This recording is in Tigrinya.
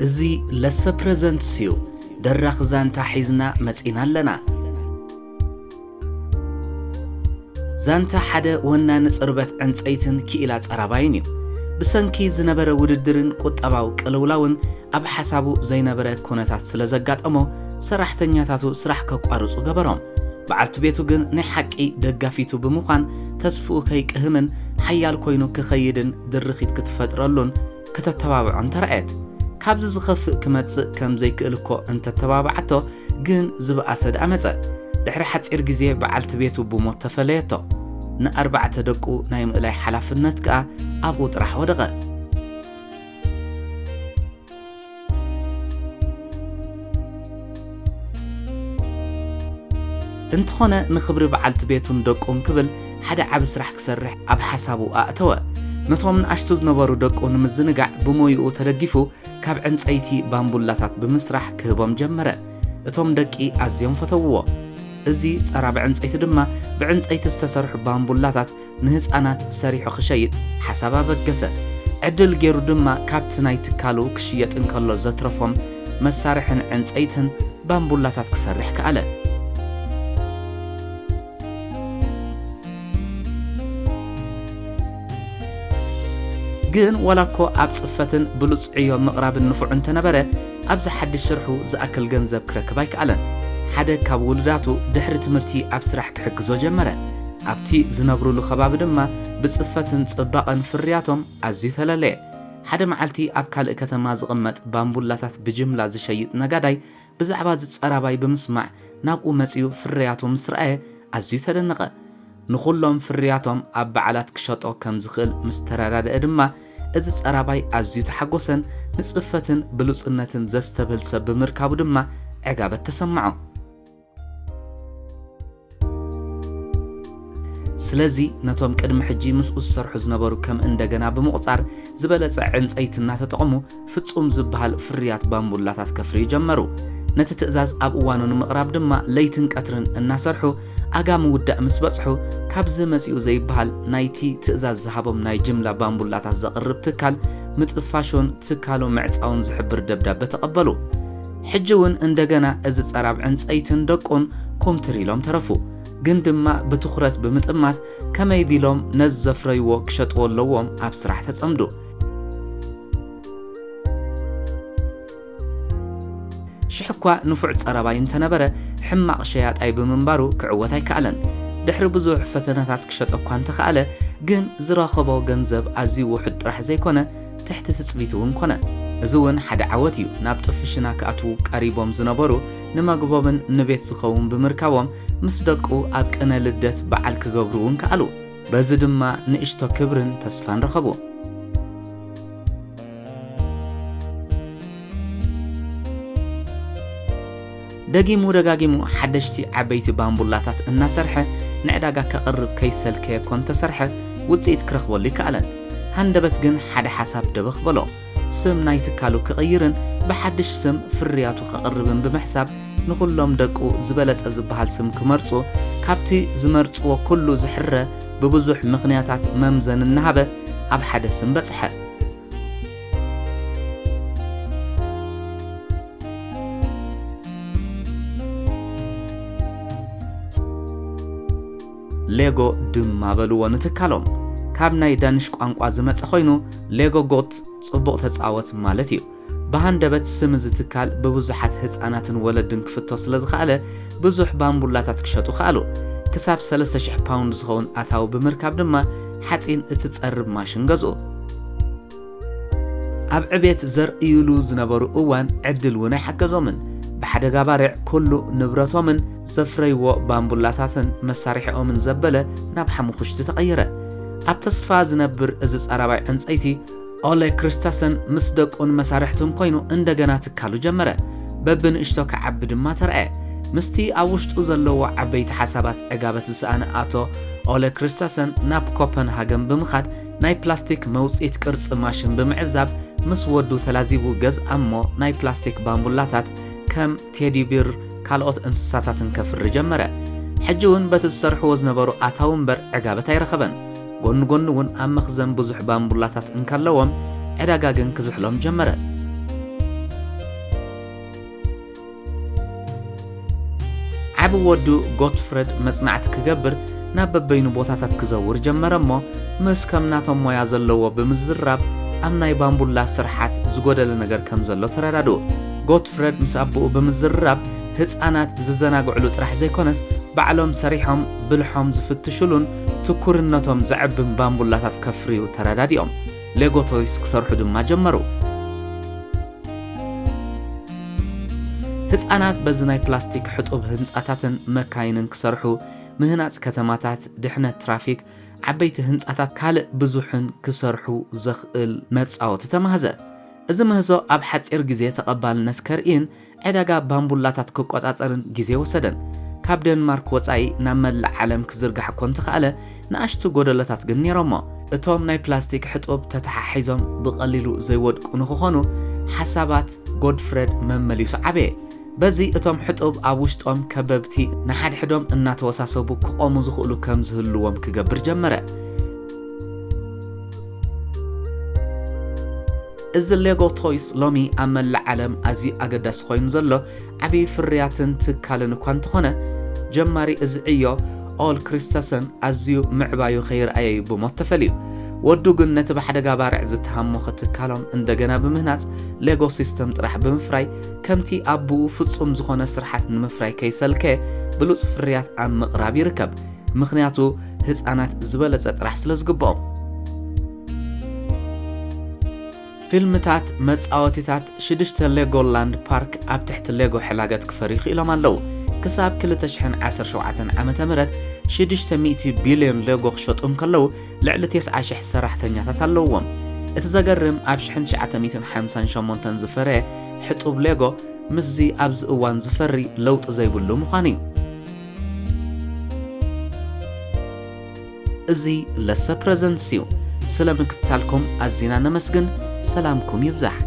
እዚ ለሰ ፕረዘንትስ እዩ። ደራኺ ዛንታ ሒዝና መጺና ኣለና። ዛንታ ሓደ ወናኒ ጽርበት ዕንጸይትን ክኢላ ጸራባይን እዩ። ብሰንኪ ዝነበረ ውድድርን ቁጠባዊ ቅልውላውን ኣብ ሓሳቡ ዘይነበረ ኩነታት ስለ ዘጋጠሞ፣ ሰራሕተኛታቱ ስራሕ ከቋርጹ ገበሮም። በዓልቲ ቤቱ ግን ናይ ሓቂ ደጋፊቱ ብምዃን፣ ተስፍኡ ከይቅህምን ሓያል ኮይኑ ክኸይድን ድርኺት ክትፈጥረሉን ከተተባብዖን ተራእየት። ካብዚ ዝኸፍእ ክመጽእ ከም ዘይክእል እኮ እንተተባብዓቶ፣ ግን ዝበኣሰ ደኣ መጸ። ድሕሪ ሓጺር ግዜ በዓልቲ ቤቱ ብሞት ተፈለየቶ። ንኣርባዕተ ደቁ ናይ ምእላይ ሓላፍነት ከኣ ኣብኡ ጥራሕ ወደቐ። እንተኾነ ንኽብሪ በዓልቲ ቤቱን ደቁን ክብል ሓደ ዓቢ ስራሕ ክሰርሕ ኣብ ሓሳቡ ኣእተወ። ነቶም ንኣሽቱ ዝነበሩ ደቁ ንምዝንጋዕ ብሞይኡ ተደጊፉ ካብ ዕንጸይቲ ባምቡላታት ብምስራሕ ክህቦም ጀመረ። እቶም ደቂ ኣዝዮም ፈተውዎ። እዚ ጸራቢ ዕንጸይቲ ድማ ብዕንጸይቲ ዝተሰርሑ ባምቡላታት ንህጻናት ሰሪሑ ክሸይጥ ሓሳብ ኣበገሰ። ዕድል ገይሩ ድማ ካብቲ ናይ ትካሉ ክሽየጥ እንከሎ ዘትረፎም መሳርሕን ዕንጸይትን ባምቡላታት ክሰርሕ ከኣለ። ግን ዋላ እኮ ኣብ ጽፈትን ብሉጽ ዕዮ ምቕራብን ንፉዕ እንተነበረ፣ ኣብዚ ሓድሽ ስርሑ ዝኣክል ገንዘብ ክረክብ ኣይከኣለን። ሓደ ካብ ውሉዳቱ ድሕሪ ትምህርቲ ኣብ ስራሕ ክሕግዞ ጀመረ። ኣብቲ ዝነብሩሉ ከባቢ ድማ ብጽፈትን ጽባቐን ፍርያቶም ኣዝዩ ተለለየ። ሓደ መዓልቲ ኣብ ካልእ ከተማ ዝቕመጥ ባምቡላታት ብጅምላ ዝሸይጥ ነጋዳይ ብዛዕባ እዚ ጸራባይ ብምስማዕ ናብኡ መጺኡ ፍርያቱ ምስ ረኣየ ኣዝዩ ተደነቐ። ንኹሎም ፍርያቶም ኣብ በዓላት ክሸጦ ከም ዝኽእል ምስ ተረዳድአ ድማ፣ እዚ ጸራባይ ኣዝዩ ተሓጎሰን ንጽፈትን ብሉጽነትን ዘስተብህል ሰብ ብምርካቡ ድማ ዕጋበት ተሰምዖ። ስለዚ ነቶም ቅድሚ ሕጂ ምስኡ ዝሰርሑ ዝነበሩ ከም እንደገና ብምቑጻር፣ ዝበለጸ ዕንጸይቲ እናተጠቐሙ ፍጹም ዝበሃል ፍርያት ባምቡላታት ከፍርዩ ጀመሩ። ነቲ ትእዛዝ ኣብ እዋኑ ንምቕራብ ድማ ለይትን ቀትርን እናሰርሑ፣ ኣጋ ምውዳእ ምስ በጽሑ፣ ካብዚ መጺኡ ዘይበሃል ናይቲ ትእዛዝ ዝሃቦም ናይ ጅምላ ባምቡላታት ዘቕርብ ትካል ምጥፋሹን ትካሉ ምዕጻውን ዝሕብር ደብዳበ ተቐበሉ። ሕጂ እውን እንደገና እዚ ጸራብ ዕንጸይትን ደቁን ኩምትር ኢሎም ተረፉ። ግን ድማ ብትኹረት ብምጥማት ከመይ ቢሎም ነዚ ዘፍረይዎ ክሸጥዎ ኣለዎም ኣብ ስራሕ ተጸምዱ። ሽሕ እኳ ንፉዕ ጸራባይ እንተነበረ፣ ሕማቕ ሸያጣይ ብምንባሩ ክዕወት ኣይከኣለን። ድሕሪ ብዙሕ ፈተነታት ክሸጦ እኳ እንተኸኣለ፣ ግን ዝረኸቦ ገንዘብ ኣዝዩ ውሑድ ጥራሕ ዘይኮነ፣ ትሕቲ ትጽቢት እውን ኮነ። እዚ እውን ሓደ ዓወት እዩ። ናብ ጥፍሽና ክኣትዉ ቀሪቦም ዝነበሩ፣ ንመግቦምን ንቤት ዝኸውን ብምርካቦም፣ ምስ ደቁ ኣብ ቅነ ልደት በዓል ክገብሩ እውን ከኣሉ። በዚ ድማ ንእሽቶ ክብርን ተስፋን ረኸቡ። ደጊሙ ደጋጊሙ ሓደሽቲ ዓበይቲ ባምቡላታት እናሰርሐ ንዕዳጋ ከቕርብ ከይሰልከየ እኮ እንተሰርሐ ውጽኢት ክረኽበሉ ይከኣለን። ሃንደበት ግን ሓደ ሓሳብ ደበኽ በሎ። ስም ናይ ትካሉ ክቕይርን ብሓድሽ ስም ፍርያቱ ከቕርብን ብምሕሳብ ንኹሎም ደቁ ዝበለጸ ዝበሃል ስም ክመርጹ ካብቲ ዝመርጽዎ ኩሉ ዝሕረ ብብዙሕ ምኽንያታት መምዘን እናሃበ ኣብ ሓደ ስም በጽሐ። ሌጎ ድማ በልዎ ንትካሎም። ካብ ናይ ዳንሽ ቋንቋ ዝመጸ ኮይኑ ሌጎ ጎት ጽቡቕ ተጻወት ማለት እዩ። ብሃንደበት ስም እዚ ትካል ብብዙሓት ህጻናትን ወለድን ክፍቶ ስለ ዝኸኣለ ብዙሕ ባምቡላታት ክሸጡ ከኣሉ። ክሳብ ሰለስተ ሽሕ ፓውንድ ዝኸውን ኣታዊ ብምርካብ ድማ ሓጺን እትጸርብ ማሽን ገዝኡ። ኣብ ዕቤት ዘርእዩሉ ዝነበሩ እዋን ዕድል እውን ኣይሓገዞምን። ብሓደጋ ባርዕ ኩሉ ንብረቶምን ዘፍረይዎ ባምቡላታትን መሳርሒኦምን ዘበለ ናብ ሓሙኽሽቲ ተቐየረ። ኣብ ተስፋ ዝነብር እዚ ጸራባይ ዕንጸይቲ ኦለ ክርስታሰን ምስ ደቁን መሳርሕቱን ኮይኑ እንደገና ትካሉ ጀመረ። በብንእሽቶ ክዓቢ ድማ ተራእየ። ምስቲ ኣብ ውሽጡ ዘለዎ ዓበይቲ ሓሳባት ዕጋበት ዝሰኣነ ኣቶ ኦለ ክርስታሰን ናብ ኮፐንሃገን ብምኻድ ናይ ፕላስቲክ መውጽኢት ቅርጺ ማሽን ብምዕዛብ ምስ ወዱ ተላዚቡ ገዝኣ እሞ ናይ ፕላስቲክ ባምቡላታት ከም ቴዲ ቢር ካልኦት እንስሳታትን ከፍሪ ጀመረ። ሕጂ እውን በቲ ዝሰርሕዎ ዝነበሩ ኣታዊ እምበር ዕጋበት ኣይረኸበን። ጎኒ ጎኒ እውን ኣብ መኽዘን ብዙሕ ባምቡላታት እንከለዎም ዕዳጋ ግን ክዝሕሎም ጀመረ። ዓቢ ወዱ ጎትፍረድ መጽናዕቲ ክገብር ናብ በበይኑ ቦታታት ክዘውር ጀመረ እሞ፣ ምስ ከም ናቶም ሞያ ዘለዎ ብምዝርራብ ኣብ ናይ ባምቡላ ስርሓት ዝጎደለ ነገር ከም ዘሎ ተረዳድኡ። ጎትፍረድ ምስ ኣቦኡ ብምዝርራብ ህጻናት ዝዘናግዕሉ ጥራሕ ዘይኮነስ ባዕሎም ሰሪሖም ብልሖም ዝፍትሽሉን ትኩርነቶም ዘዕብን ባምቡላታት ከፍርዩ ተረዳዲኦም። ሌጎ ቶይስ ክሰርሑ ድማ ጀመሩ። ህጻናት በዚ ናይ ፕላስቲክ ሕጡብ ህንጻታትን መካይንን ክሰርሑ፣ ምህናጽ ከተማታት፣ ድሕነት ትራፊክ፣ ዓበይቲ ህንጻታት ካልእ ብዙሕን ክሰርሑ ዘኽእል መጻወቲ ተማህዘ። እዚ ምህዞ ኣብ ሓጺር ግዜ ተቐባልነት ከርእይን ዕዳጋ ባምቡላታት ክቆጻጸርን ግዜ ወሰደን። ካብ ደንማርክ ወጻኢ ናብ መላእ ዓለም ክዝርጋሕ እኮ እንተኸኣለ፣ ንኣሽቱ ጎደሎታት ግን ነይሮሞ። እቶም ናይ ፕላስቲክ ሕጡብ ተተሓሒዞም ብቐሊሉ ዘይወድቁ ንክኾኑ ሓሳባት ጎድፍረድ መመሊሱ ዓበየ። በዚ እቶም ሕጡብ ኣብ ውሽጦም ከበብቲ ንሓድሕዶም እናተወሳሰቡ ክቖሙ ዝኽእሉ ከም ዝህልዎም ክገብር ጀመረ። እዚ ሌጎ ቶይስ ሎሚ ኣብ መላእ ዓለም ኣዝዩ ኣገዳሲ ኮይኑ ዘሎ ዓብዪ ፍርያትን ትካልን እኳ እንተኾነ፣ ጀማሪ እዚ ዕዮ ኦል ክሪስተሰን ኣዝዩ ምዕባዩ ከይረኣየ እዩ ብሞት ተፈልዩ። ወዱ ግን ነቲ ብሓደጋ ባርዕ ዝተሃሞኸ ትካሎም እንደገና ብምህናጽ ሌጎ ሲስተም ጥራሕ ብምፍራይ ከምቲ ኣቦኡ ፍጹም ዝኾነ ስርሓት ንምፍራይ ከይሰልከ ብሉጽ ፍርያት ኣብ ምቕራብ ይርከብ። ምኽንያቱ ህጻናት ዝበለጸ ጥራሕ ስለ ዝግብኦም። ፊልምታት፣ መጻወቲታት፣ ሽዱሽተ ሌጎላንድ ፓርክ ኣብ ትሕቲ ሌጎ ሕላገት ክፈርዩ ክኢሎም ኣለዉ። ክሳብ ክልተ ሽሕን ዓሰርተ ሸውዓተን ዓመተ ምህረት ሽዱሽተ ሚእቲ ቢልዮን ሌጎ ክሸጡ እንከለዉ፣ ልዕሊ ተስዓ ሽሕ ሰራሕተኛታት ኣለውዎም። እቲ ዘገርም፣ ኣብ ሽሕን ትሽዓተ ሚእትን ሓምሳን ሸሞንተን ዝፈረየ ሕጡብ ሌጎ ምስዚ ኣብዚ እዋን ዝፈሪ ለውጢ ዘይብሉ ምዃኑ እዩ። እዚ ለሰ ፕረዘንትስ እዩ። ስለ ምክትታልኩም ኣዚና ነመስግን። ሰላምኩም ይብዛሕ።